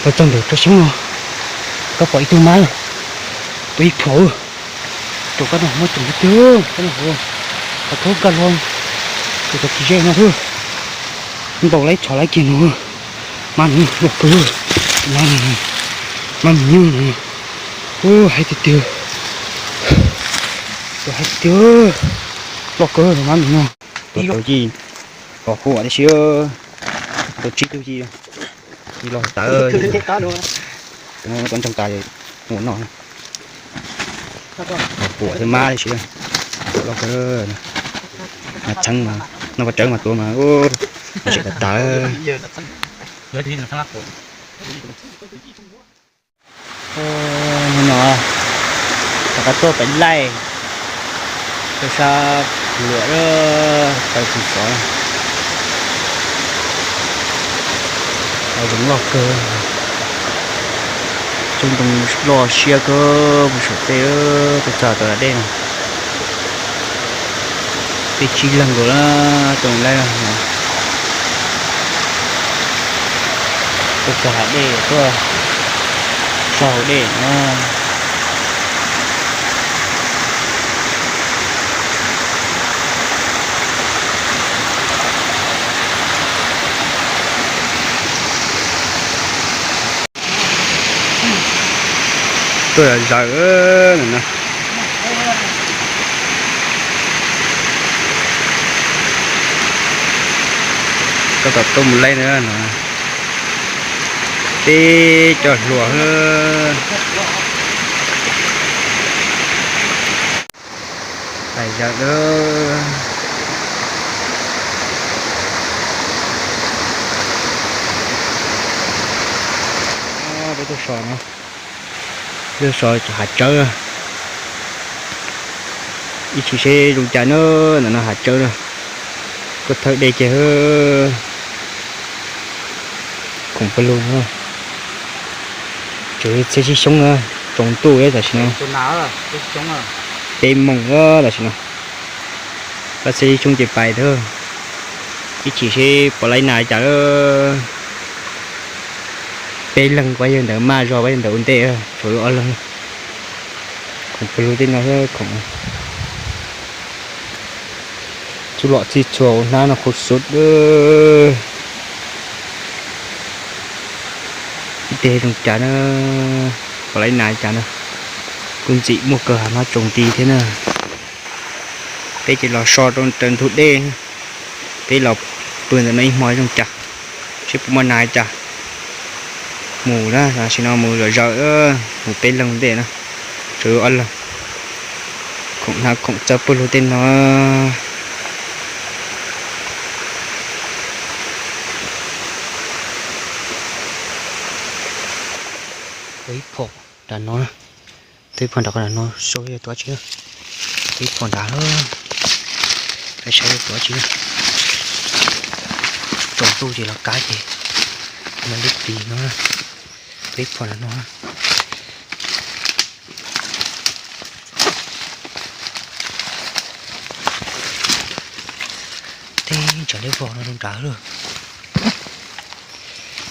Los txog ntawm tsob xyoob no, koj pom ib tug mab, tua ib phuam, tus koj no muaj tseem tiag tiag, koj no hauv, qhov thaub kaj luag, tus cov txiv zej no xwb, ntaus laib tshov laib kiag no, mab no loj kawg, mab no, mab me nyuam no, ub, haib tiag tiag, tus haib tiag tiag, loj kawg mab me nyuam. Tus tau ci, pom kuv tib si, tau tsib tug ci, ci los tawv, tus no koj ntsoog tas mus no, pom kuv thiab mab tib si, loj kawg, mas txheeb mas noj koj tsawb mas tuav mas, tsis tas tawv. Hnub no rov qab tuaj pem laij, tuaj sab luam, taw tsis xov, hav zoov loj kawg, tsob ntoo loj siab kawg mus saum tej, tuaj txog tom hav dej no. Tej tsib leeg nkaus na, tuaj laij, tuaj txog hav dej, tuaj sab hauv dej no. Tuaj zawm no. Koj tom tuaj mus laij na no. Teb coj hluas. Tais zawm lawm. Peb tuaj so no, tuaj so hav tsawb. Ib chim seb zoo cas na, ntawm no hav tsawb na. Tuaj thawb dej ces khoom pawg lug no. Tseem txhiab sib xyoob na, tsaus ntuj tam sim no. Peb moos tam sim no. Pab txhiab sib xyoob ces pais tag. Ib chim seb puas laib nas cas lawm. Peb leeg pab yawg ntawd maj zog pab yawg ntawd ua ntej, tshuav ob leeg. Khoom pawg lug tej no thiab khoom txuj lom txhij txhua ua hnab no khuv xub. Ib teg zoo cas na, puas laib nas cas na. Kuj ntxim muaj kawg, hav no tsaus nti thiab na. Peb ces los so rau raws ntug dej, peb los pw ntawm no ib hmo zoo cas, seb puas muaj nas cas. Mus na, tam sim no mus zom zaws, mus peb leeg ntej na, tshuav ob leeg. Khoom hnav khoom txawb pawg lug tej no. Ib phom nram no, ib phom nram no, so yog tuav tsi, ib phom nrad, saib yog tuav tsi. Tsaus ntuj ces los kab ces, no lub plis no, ib phom nram no. Tej ntshav liab vog no rau nrad lawm.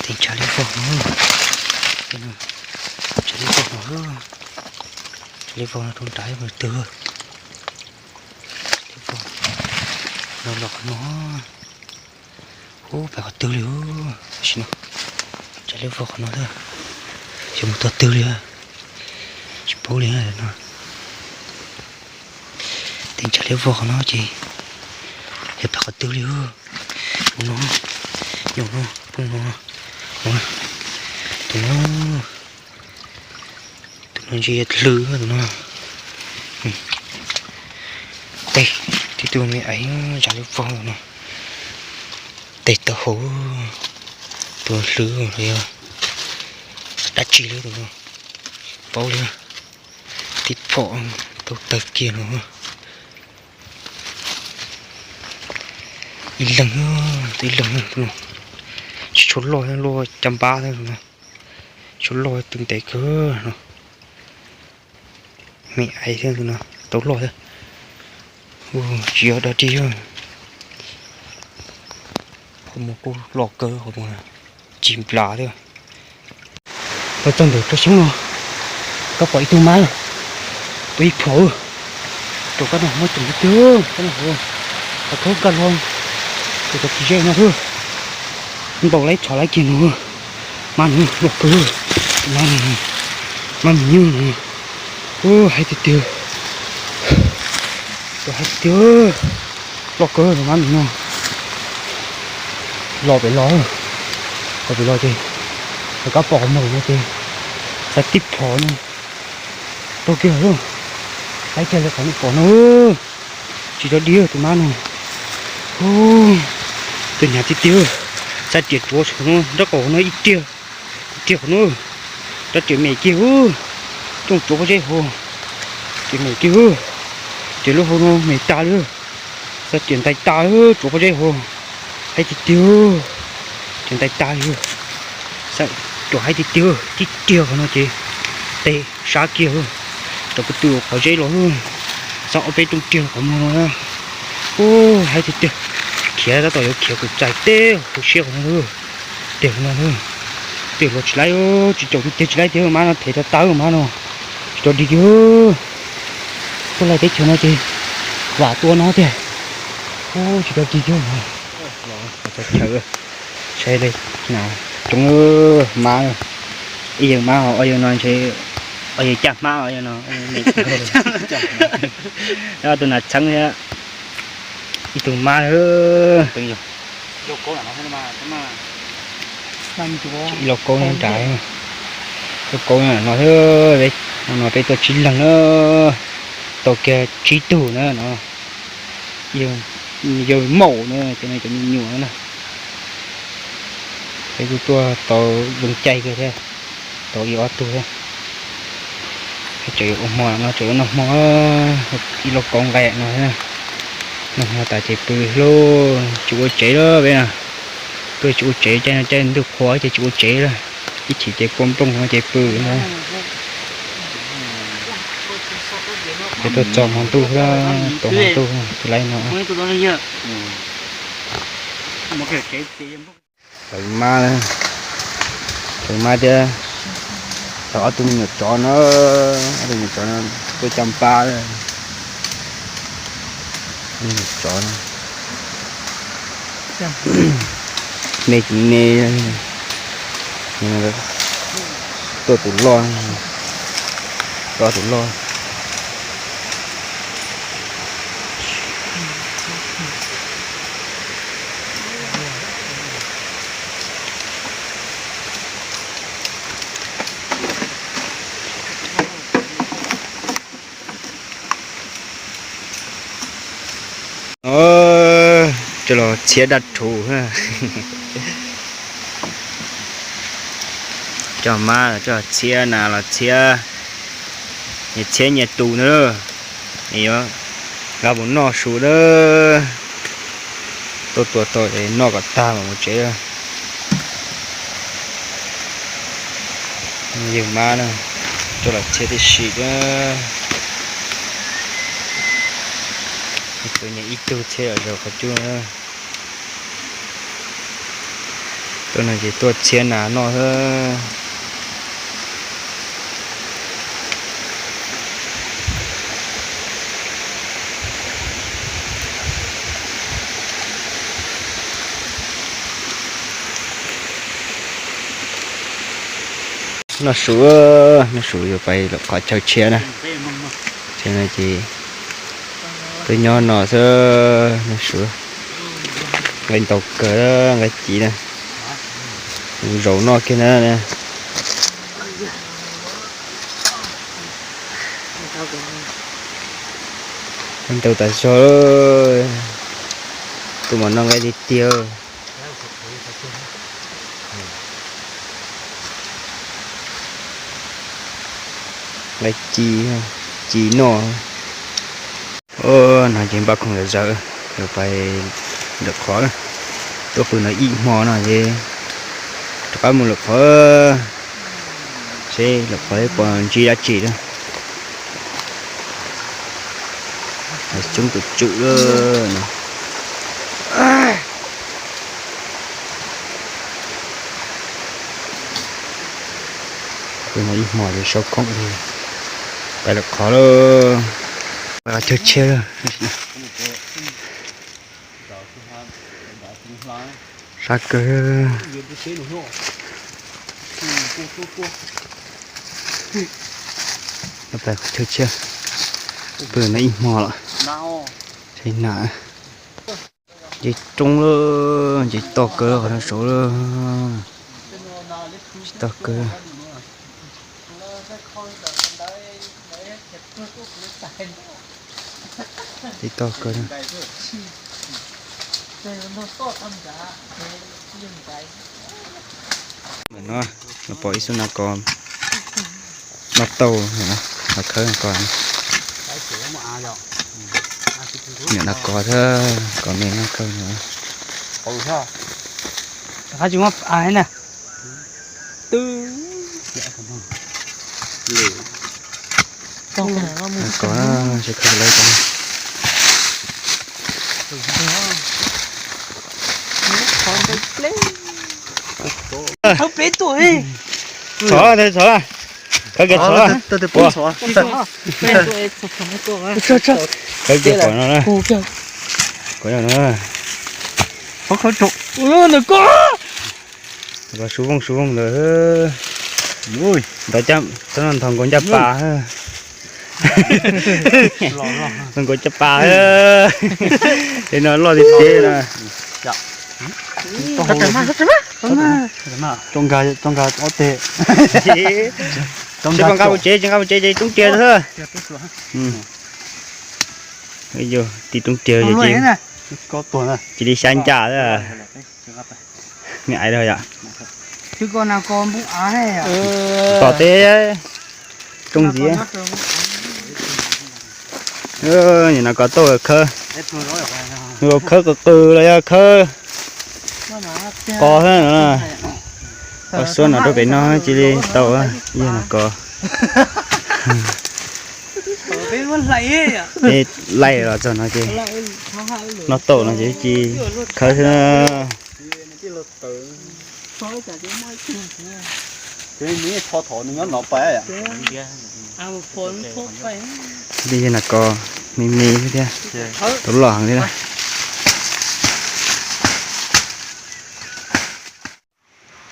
Tej ntshav liab vog no, ntshav liab vog no, ntshav liab vog no rau nrad mus twg. Liab vog no los qhov no, ub, pais qhov twg li ub, tam sim no. Ntshav liab vog qhov no, xyov mus tog twg li, tsis paub li no. Tej ntshav liab vog qhov no ces, yog pais qhov twg li. Tus no, tus no, tus no, tus no ntsia hlwv tus no. Tej, tib tug me aiv ntshav liab vog no, tej taub hau, tus no hlwv los yog dab tsi li tus no, paub li. Tib phom tau tawg kiag no. Ib leeg, ib leeg no, tsis tshua loj, loj caj npab thiab no, tsis tshua loj, tus ntev kawg no. Me aiv thiab tus no tau loj thiab. Tsis yog dog dig, qhov muag kuj loj kawg, qhov muag cig nplas thiab. Los txog ntawm rau xyoob no, koj pom ib tug mab, tua ib phom, rau koj no muaj tseem ib tug, koj no hauv, koj khaub nkaj hlo, tus cov kis zeb no, npaum laib txhov laib kiag no, mab no loj kawg, mab no, mab me nyuj no, ub, haib tiag tiag, tus haib tiag tiag, loj kawg tus mab me nyuj. Los pem los, los pem los ces, koj pom qhov muag no ces, xav tib phom no, tau kiag lawm, haib kiag li qhov nej pom no, tsis tau dig tus mab no. Tus hnyav tiag tiag, xav riam tsuav saum no nraub qaum no ib riag, ib riag qhov no, rab riam me kiag, rooj tsuav pob zeb hauv, riam me kiag, riam lub hau no me tas li, xav riam ntais tas tsuav pob zeb hauv, haib tiag tiag, riam ntais tas li, xav riam haib tiag tiag, tib riag qhov no ces teg sab kiag, rau pem twg qhov zeb los, xav ob peb rooj riag qhov muag no, ub, haib tiag tiag, khiav tab tom yuav khiav kuv txais teb hauv siab qhov no, teg qhov no, teg los tsis laib, tsis caum tiag tiag tsis laib tiag, mab no thev tau tawb mab no, tsis tau dig kiag, tuaj laij teb chaws no ces vam tua no tiag, ub, tsis tau dig kiag, txog chaw saib li, coob mab, ib yawg mab, ob yawg no ntshe, ob yawg caj hmab, ob yawg no, tus nas txheeb thiab, ib tug mab, ib lauj kaub nrad, lauj kaub no thiab, no peb tuaj tsib leeg na, tau kiag tsib tug na no, yawg maum na, cov no cov me nyuam na, peb kuj tuaj tau zoo caij kawg thiab, tau ib ob tug thiab. Tseem yuav ua hmo no, tseem yuav noj hmo, ib lauj kaub nqaij no thiab. Noj hmo tas ces pw lauj, tsis ua tsev lawm peb na. Tuaj tsis ua tsev, caij no caij ntuj qhua ces tsis ua tsev lawm. Ib chim ces kua nplooj no ces pw na. Ces tuaj txog hmo ntuj thiab, tau hmo ntuj tsis laib no. Tau mab, tau mab thiab, tau ob tug me nyuam tsov no, ob tug me nyuam tsov no tuaj coj npab, me nyuam tsov no, me tsis me, tuaj tus loj, tuaj tus loj. Coj los txhiab dab rhuv. Coj mab los coj txhiab, nas los txhiab, nyias txhiab nyias tus na. Es yuav nqa mus noj su na. Tuaj tua tau es noj kom tag mam mus tsev. Yawg mab na, coj los txhiab tib si na. Tus niag ib tug txhiab los zaum qhov cub na. Tuaj no ces tuaj txhiab nas noj xwb. Noj su, noj su yuav pais lawm qhov chaw tshiab na. Chaw no ces peb nyob no xwb, noj su. Nqaij ntau kawg, nqaij ci na. Zaum noj kiag na. Nqaij ntau tas zog, tus mam noj nqaij tiag tiag. Nqaij ci, ci noj. No ces npaj khoom zom zaws, yuav pais lawm qhov, tuaj pw no ib hmo no ces rov qab mus lawm qhov, seb lawm qhov puas ntsib dab tsi na. Coob tus tswm lawm no. Pw no ib hmo ces sau khoom li, pais lawm qhov lawm. Pais qhov chaw tshiab lawm. Sab kawg. Pais qhov chaw tshiab, pw no ib hmo lawm. Tshaib na. Nce roob lawm, nce toj kawg qhov no saud lawm. Tsis toj kawg. Nce toj kawg. Ntawm no, no pom ib xub nas kos noj tauj, los khawb nas kos. Niam nas kos thiab kos me noj khawb no. Qab tsis muaj av na. Twb Nas kos, seb khawb lawv tau. Thov, thov, thov. Khawb kiag thov. Khawb kiag pom no na. Pom no na. Ntawm ko. Koj sub vooj sub vooj ntawd. Ntov cab, ntov nkaus ncaj pas. Nkaus ncaj pas. Es no loj tiag tiag na. Tso nkag, tso nkag ob teg. Tsis nqa mus tsev, tsis nqa mus tsev ces roob riag xwb. Yog tim roob riag ces cia li xyab ncaj xwb. Me aiv yom. Tom teb roob ntxiv. Nim no kos tauj khawb, khawb qw qw los yog khawb qos xwb. Qos xuab no rau pem no cia li tau, yog no kos. Peb laij los txog no ces noj tau no ces cia li khawb xwb. Tej yog nas kos me me thiab, tau loj heev li na.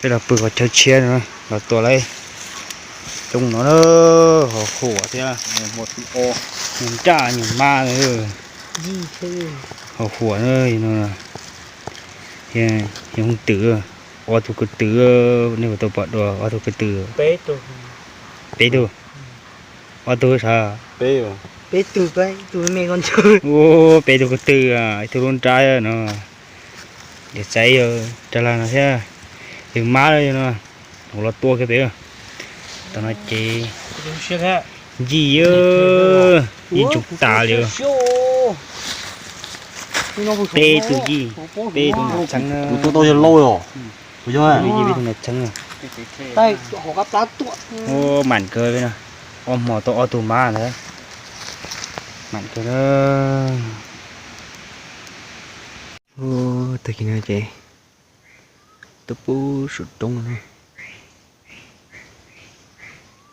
Peb los pw qhov chaw tshiab no, los tua lawm. Coob no, hos huam thiab, nraj nyuag mab, hos huam no. Yog hoob twm, ob tug ko tw, nej puas tau pom dua ob tug ko tw? Peb tug. Ob tug sav? Peb tug, peb tug ko tw, ib tug lub nrab no. Yog txawm yog rag lag no thiab, yog mab no, los tua kiag pem. Tam no ces ncig, ncig tsoos tas li. Peb tug ncig, peb tug nas txheeb. Kuv tua tau yawg lauj os. Kuv yog ncig peb tug nas txheeb. Ua mam kawg li no, ob hmo tau ob tug mab ntawd, mam kawg. Tag kis no ces tuaj pub saum roob no,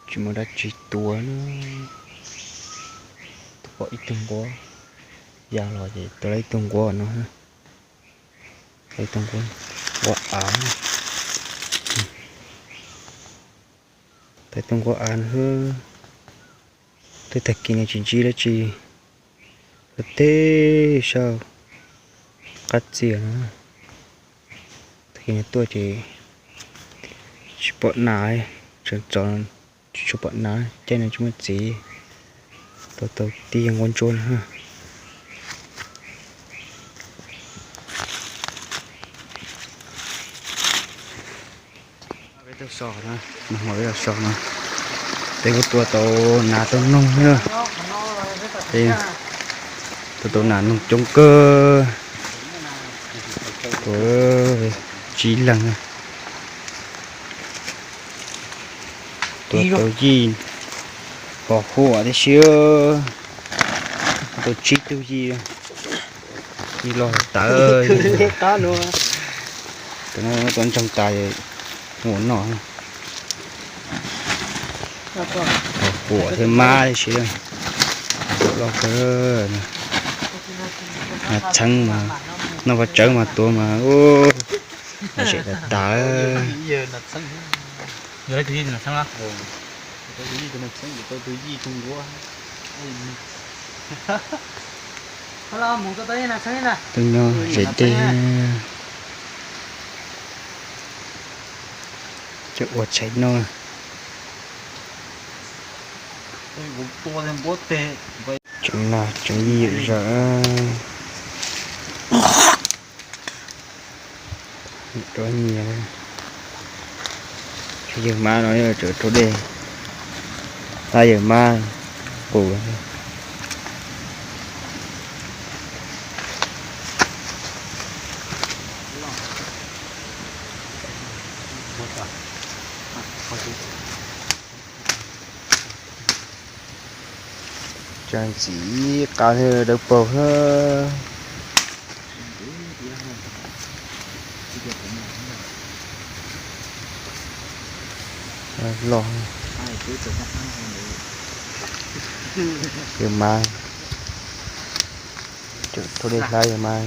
tsis muaj dab tsi tua na. Tuaj pom ib tug nquab, ya los ces tua tau ib tug nquab no, ib tug nquab, nquab av. Tua ib tug nquab av no. Twb tag kis no tsis ntsib dab tsi, ua teb sab qab txias no. Tag kis no tuaj ces tsis pom nas, tseem txom, tsis tshua pom nas, caij no tsis muaj txiv. Tua tau tib yam nquab ntsuab no. Peb tuaj so na, nag hmo peb los so no, peb kuj tua tau nas tau noog na. Peb tua tau nas noog coob kawg, tua tsib leeg na. Tua tau yij, hos huam tib si, tau tsib tug yij, yij loj tawv. Tus no tua ntsoog tas mus noj. Huam thiab mab li si, loj kawg. Nas txheeb mas, noj paj tsawb mas tuav mas, lom zem tas tas. Tuaj nyob zem dej, coj ua tshais noj. Tseem nas tseem yij zawm. Rov nyias, yawg mab no tseem rau dej, tab yawg mab qus. Tsav ntxim qab thiab dawb paug thiab. Loj, yawg mab, rau dej hlab yawg mab.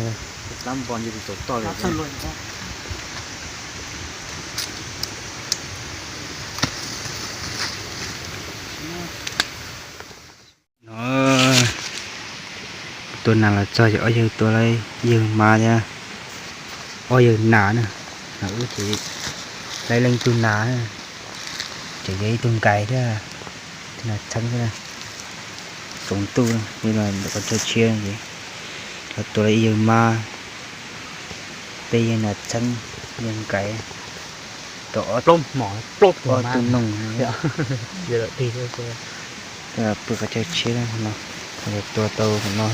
No, tua nas los txog ces ob yawg tua, yawg mab thiab ob yawg nas na. Nas ub ces laib leej tug nas, ces yog ib tug nkais thiab, tus nas txheeb thiab. Tsaus ntuj, ntawm qhov chaw tshiab ces tua ib yawg mab, peb yawg nas txheeb, yawg nkais, tau ob tug noog. Pw qhov chaw tshiab no, tua tau no.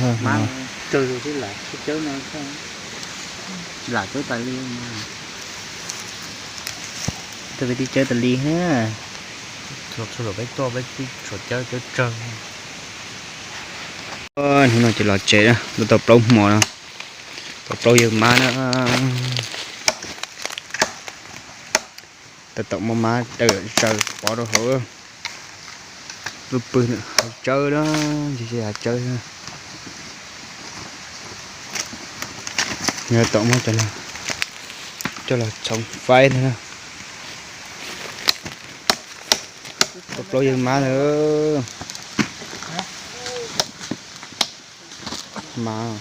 Lam cawb tas li, tua peb twb cawb tas li na. Txhua zaus peb tuaj peb twb tshuav cawb cawb tsawg. Hnub no ces los tsev, tua tau plaub hmo no, tau plaub yawg mab na. Tab tom muaj mab daws zaws pov rau hauv. Pw pw hav tsawb na, ntsis hav tsawb. Yog tom muab coj los txhoov faib na. Tau plaub yawg mab na. Mab,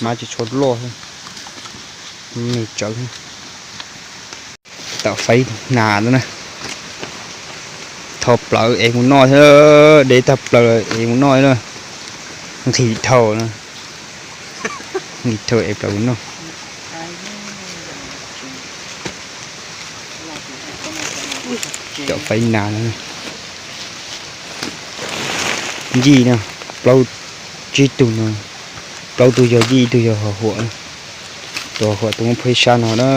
mab tsis tshua loj, me tsawv. Tom faib nas no na. Tho plawv es mus noj thiab, deb tag plaws es mus noj na. Nqhis dhau na, nqhis dhau es plaws mus noj. Tom faib nas no. Yij no, plaub tsib tug no, plaub tug yog yij, ib tug yog hos huam. Tus hos huam tus muab phua ib sab no na.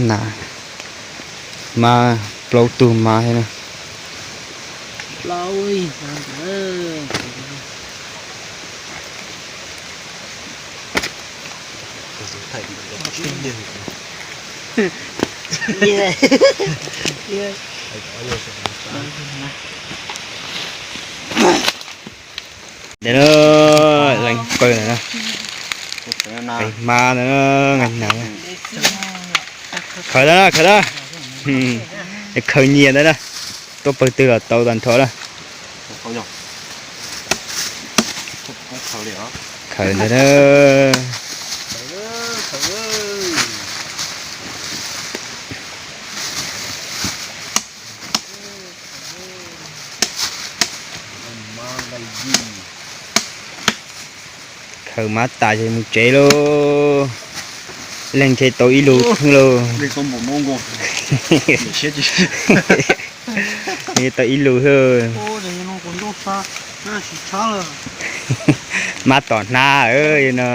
Nas, mab plaub tug mab thiab na. Ntawm no, leej pawg ntawm no, nqaij hnav ntawd, khaws ntawd na, khaws ntawd, khaws nyias ntawd na, tuaj pawg twg los tau tag nrho na. Khaws ntawd na. Khaws mab tas ces mus tsev lauj. Leej ntshe tau ib lus xwb lauj. Tau ib lus xwb. Mab tom hnab no.